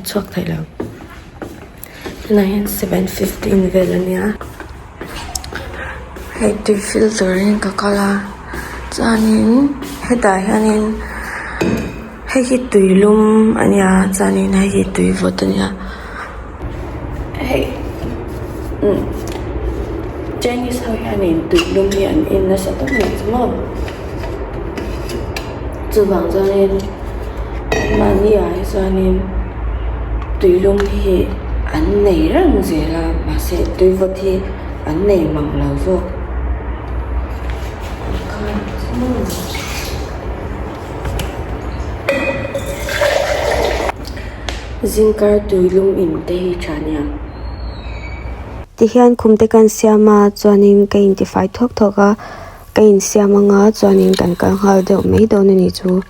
chhuak thei lo. Tunah hian 7:15 vel a nia hei tui fill turin ka kal a chuanin hetah hianin hei hi tui lum a nia chuanin hei hi tui vawt a nia hei umm chinese ho hianin tui lum hi an in nasa tak mai chu maw chuvang chuanin mahni ah hi chuanin tuilum hi an nei reng zel a mahse tui vawt hi an nei mang lo zawk zingkar tuilum in te hi tha nia. Tihian khum te kan siam a chuanin ka intifai thuak thuak a. Ka insiam anga chuanin kan kal nghal deuh mai dawn a ni chu.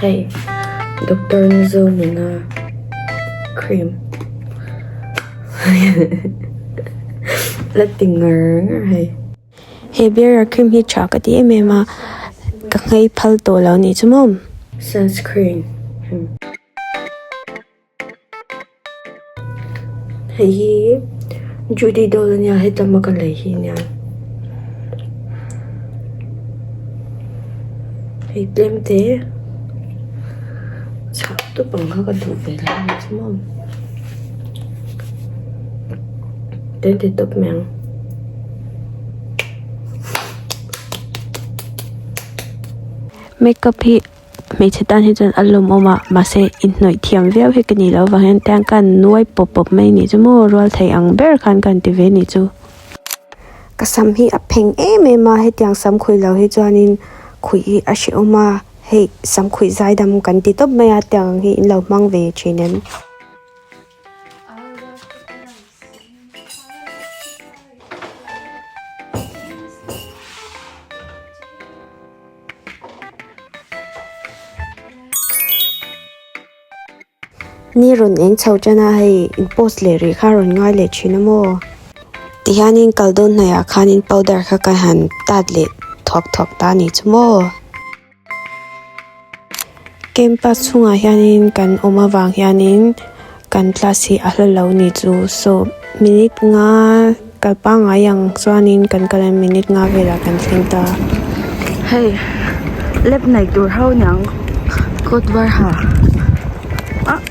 Hei doctor Nizonuna cream la ti ngar ngar hei. He beer cream hi tha ka ti em em a ka nghei phal tawh lo a ni chu maw. Sunscreen. Hei hi Judy doll ania hetlama ka lei hi ania hei tlem te chhak tawp ang kha ka duh ve lo a ni chu maw tlem te tawp mai ang. Makeup hi. Hmeichhe tan hi chuan a lawmawm a mahse inhnawih thiam viau hi ka ni loh avang hian tiang khan nuai pawp pawp mai a nih chu maw rual thei ang ber khan ka han ti ve a nih chu. Ka sam hi a pheng em em a hetiang sam khuih loh hi chuanin khuih hi a hrehawm a hei sam khuih zai dam kan ti tawp mai a tiang ang hi in lo hmang ve thin em. Ni rawn eng chho tan a hei in post leh rih kha a rawn ngai leh thin a maw tihianin kal dawn hnaihah khanin powder kha ka han tat leh thuak thuak ta a nih chu maw. Campus chhungah hianin kan awm avang hianin kan class hi a hla lo ni chu saw minute nga kal pangngai ang chuanin kan kal a minute nga velah kan thleng ta. Hei lap nei tur ho niang coat var ha ah.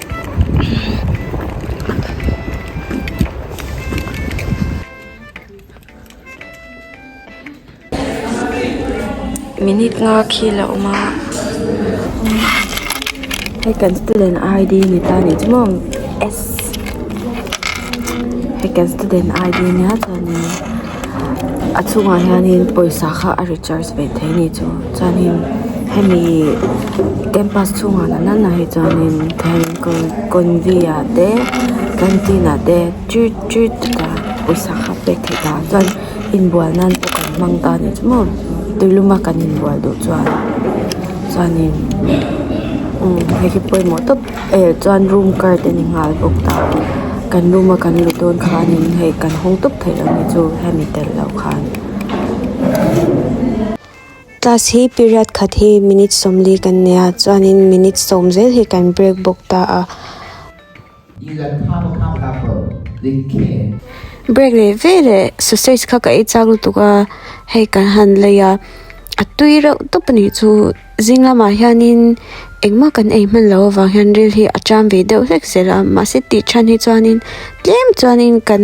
Minute nga khi la awm a hei kan student ID ni ta ni chu maw s hei kan student ID nia chuanin a chhungah hianin pawisa kha a recharge ve thei a ni chu chuanin hemi campus chhungah na nana hi chuanin convi ah te canteen ah te chut chut pawisa kha pek theih ta chuan. Inbual nan pawh kan hmang ta a ni chu maw tuiluma kan inbual duh chuan chuanin umm hei hi pawimawh tawp eh chuan room card a ni nghal bawk ta kan room a kan luh dawn khanin hei kan hawng tawp theih lo ni chu hemi tel loh khan. Class hi period khat hi minute 40 kan nei a chuanin minute 10 zel hi kan break bawk ta a. Break leh ve leh sausage kha ka ei chak lutuk a hei kan han lei a a tui reuh tawp a nih chu zing lamah hianin engmah kan ei hman loh avang hian ril hi a cham ve deuh hlek zel a mahse tih than hi chuanin tlem chuanin kan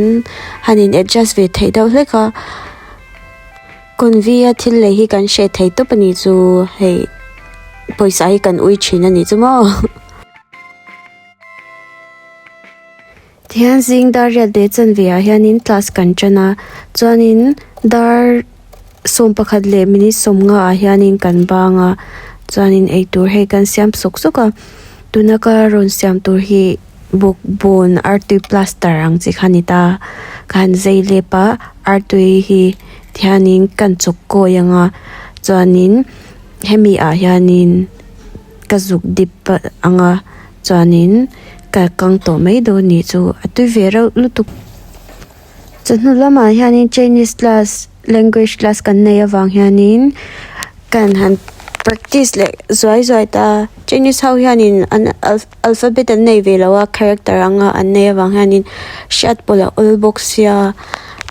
han in adjust ve thei deuh hlek a convi a thil lei hi kan hreh thei tawp a nih chu hei pawisa hi kan ui thin a nih chu maw. Tihian zing dar riat leh chanve ah hianin class kan tan a chuanin dar 11 leh minute 15 ah hianin kan bang a chuanin eitur hei kan siam sawk sawk a tuna ka rawn siam tur hi bawkbawn artui plaster ang chi kha a ni ta ka han zai lep a artui hi tihianin kan chawk kawi ang a chuanin hemi ah hianin. Ka zuk dip ang a chuanin ka kang tawh mai dawn nih chu a tui ve reuh lutuk. Chawhnu lamah hianin Chinese class language class kan nei avang hianin. Kan han practice leh zuai zuai ta Chinese ho hianin an alphabet an nei ve lo a character anga an nei avang hianin hriat pawlh a awl bawk sia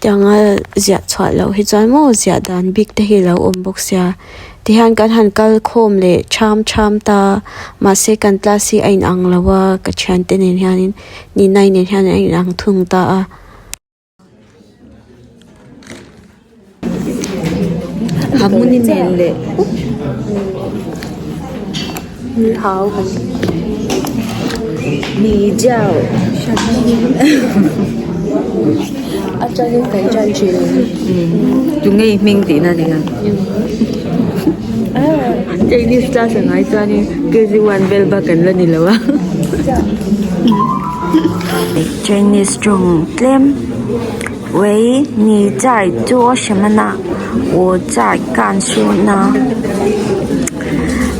tianga ziah chhuah loh hi chuan maw ziah dan bik te hi a lo awm bawk sia tihian kan han kal khawm leh tham tham ta mahse kan class hi a inang lo a ka thiante nen hianin Ninai nen hian a inang thung ta a. Hamuni nen leh ni hao ni jiao atangin kan tan thin tunge i hming tihna ni ang Chinese class a ngai chuanin K G one vel bak kan la ni lo a. Chinese tawng tlem 喂你在做什么呢我在看书呢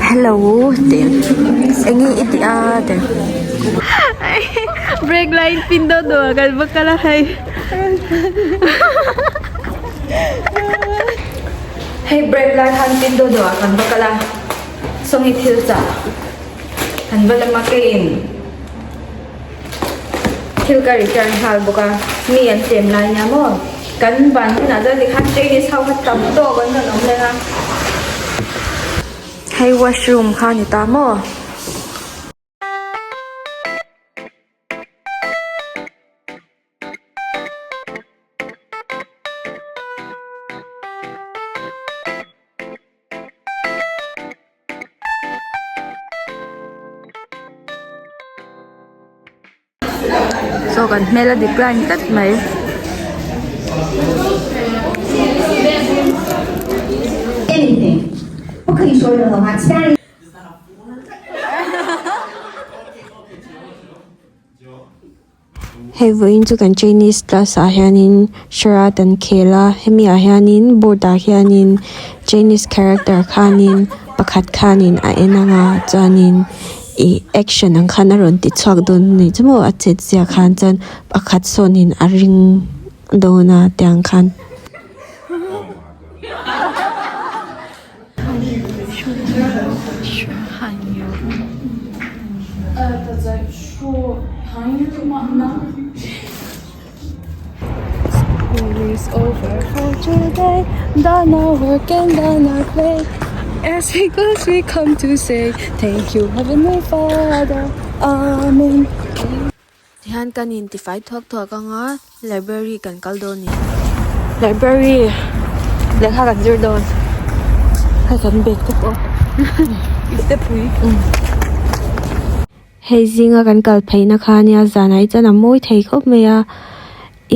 Hello tih eng nge i tih a tih Break line pin dawn duh ah kan va kal a hei Hei break lai khan pin dawn duh ah kan va kal a sawngi thil chah an va lama keiin Thil ka return nghal bawk a, mi an tlem lai nia maw? Kan ban hunah chuan tikhan Chinese ho kha tam tawk an rawn awm reng a. Hei washroom kha a ni ta maw? Saw kan hmel a decline tlat mai. Hei vawiin chu kan chinese class ah hianin sharat an khel a hemi ah hianin board ah hianin chinese character khanin pakhat khanin a en ang a chuanin ih action ang khan a rawn ti chhuak dawn a ni chu maw a chet zia khan chuan pakhat sawnin a ring dawn a tiang khan. School is over for today Done our work and done our play As we go we come to say Thank you heavenly father Amen. Tihian kan intifai thuak thuak anga library kan kal dawn ni. Library lehkha kan zir dawn. Hei kan bag te pawh i te pui. Hei zinga kan kal pheihna kha ania zanah hi chuan a mawi thei khawp mai a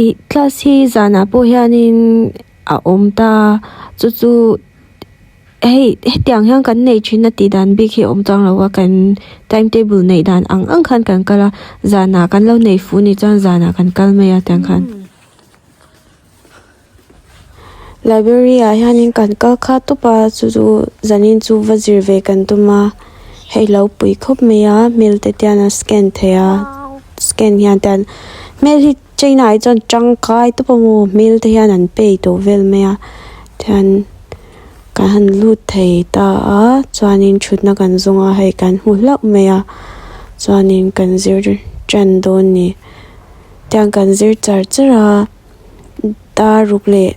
ih class hi zanah pawh hianin a awm ta chu chu. Hei hetiang hian kan neih thin a tih dan bik hi a awm chuang lo a kan timetable neih dan ang ang khan kan kal a zanah kan lo nei fuh nih chuan zanah kan kal mai a tiang khan. Library ah hianin kan kal kha tawp a chu chu zanin chu va zir ve kan tum a hei lo pui khawp mai a hmel te te hian a scan thei a scan hian te hian hmel hi China ah hi chuan tangkai tawp a maw hmel te hian an pay tawh vel mai a tihian kan han lut thei ta a chuanin thutna kan zawng a hei kan hmu hlauh mai a chuanin kan zir tan dawn a ni tiang kan zir char char a dar ruk leh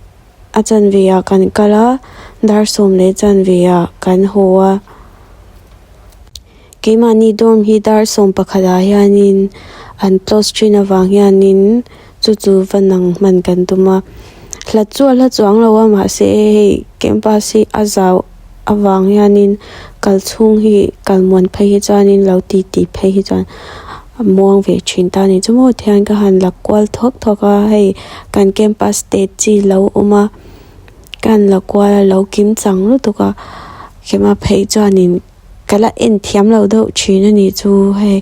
a chanve ah kan kal a dar sawm leh chanve ah kan haw a. Keimahni dorm hi dar sawm pakhatah hianin an close thin avang hianin chu chu va nang hman kan tum a hlat chu a hla chuang lo a mahse hei campus hi a zau avang hianin kal chhung hi kal muan phei hi chuanin lo ti ti phei hi chuan a muang ve thin ta a ni chu maw tihian ka han la kual thuak thuak a hei kan campus te chi lo awm a ka han la kual a lo kim chang lutuk a kema phei chuanin. Ka la en thiam lo deuh thin a nih chu hei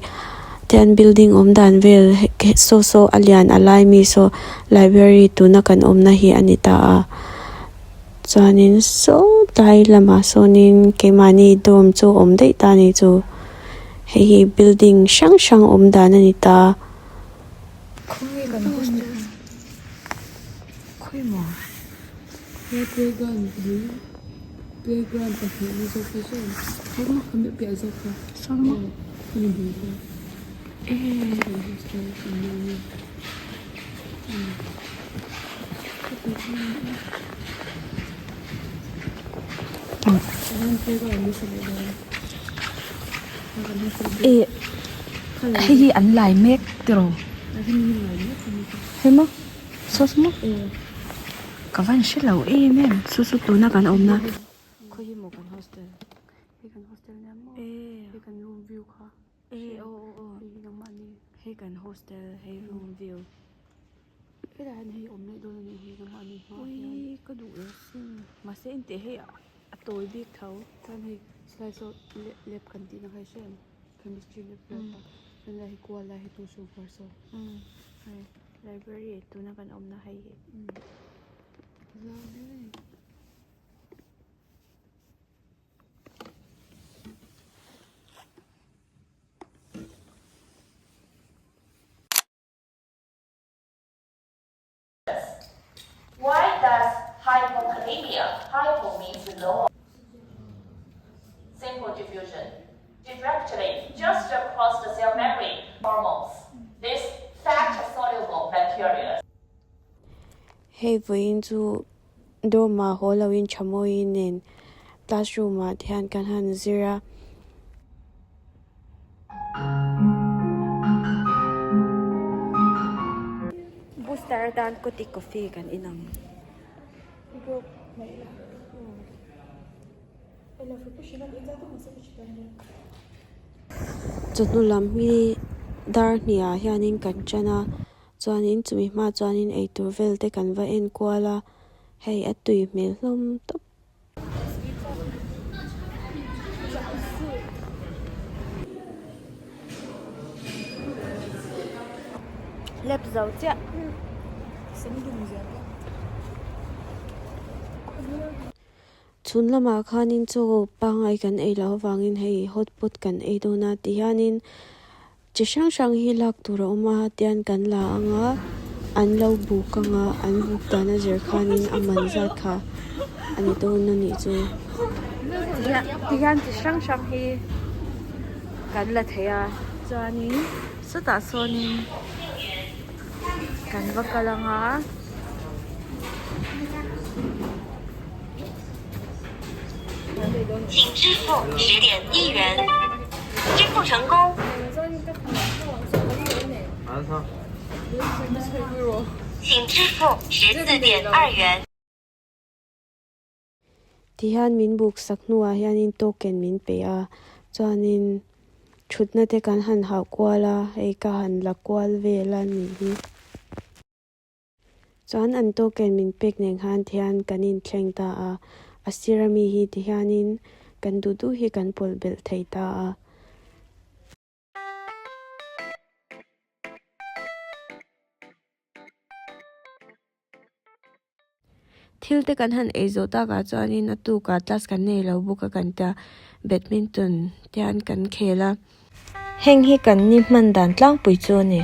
tian building awm dan vel saw saw a lian a lai mi saw library tuna kan awmna hi a ni ta a chuanin saw tlai lamah sawnin keimahni dorm chu a awm daih ta a nih chu hei hi building hrang hrang awm dan a ni ta. Playground pahnihna zawk hi sawn sawn maw khami a piah zawk kha sawn maw khami bul kha kan hostel kan ni a Ih hei hi an lai mek tiraw hei maw saw saw maw ka van hre lo em em chu chu tuna kan awmna khawi hi maw kan hostel hei kan hostel nia maw eh hei kan room view kha eh aw aw aw hei hi nangmahni hei kan hostel hei room view helaiah hian hei awm leh dawn a nih hi nangmahni hmaah hian ui ka duh lo sin mahse engteh hei a tawi bik tho chuan hei slide saw lab kan tihna kha i hre em chemistry lab vel kha chuan helai hi kual lai hi tu sugar saw hei library tuna kan awmna hei hi. Why does hypokalemia, hypo means low, simple diffusion, directly just across the cell membrane hormones, this fat-soluble bacteria. Hei vawiin chu dorm ah haw loin Thamuaii nen classroom ah te hian kan han zir a. Booster atan Cotti coffee kan in ang. Chawhnu lam hi dar hnih ah hianin kan tan a chuanin chumi hma chuanin eitur vel te kan va en kual a hei a tui hmel hlawm tawp. Lep zo chiah. Chhun lamah khanin chaw pangngai kan ei loh avangin hei hotpot kan ei dawn a tihianin chi hrang hrang hi lak tur a awm a tian kan la ang a an lo buk ang a an buk dan a zir khanin a man zat kha a ni dawn a nih chu. Tihian chi hrang hrang hi kan la thei a chuanin sawtah sawnin kan va kal ang a. Tihian min buk sak hnuah hianin token min pe a, chuanin thutna te kan han hauh kual a, hei ka han la kual vel a nih hi. Chuan an token min pek nen khan tihian kan inthleng ta a, a sir ami hi tihianin kan duh duh hi kan pawlh belh thei ta a. Thil te kan han ei zawh takah chuanin a tukah class kan nei lo bawk a kan tia badminton te hian kan khel a. Heng hi kan ni hman dan tlangpui chu a ni.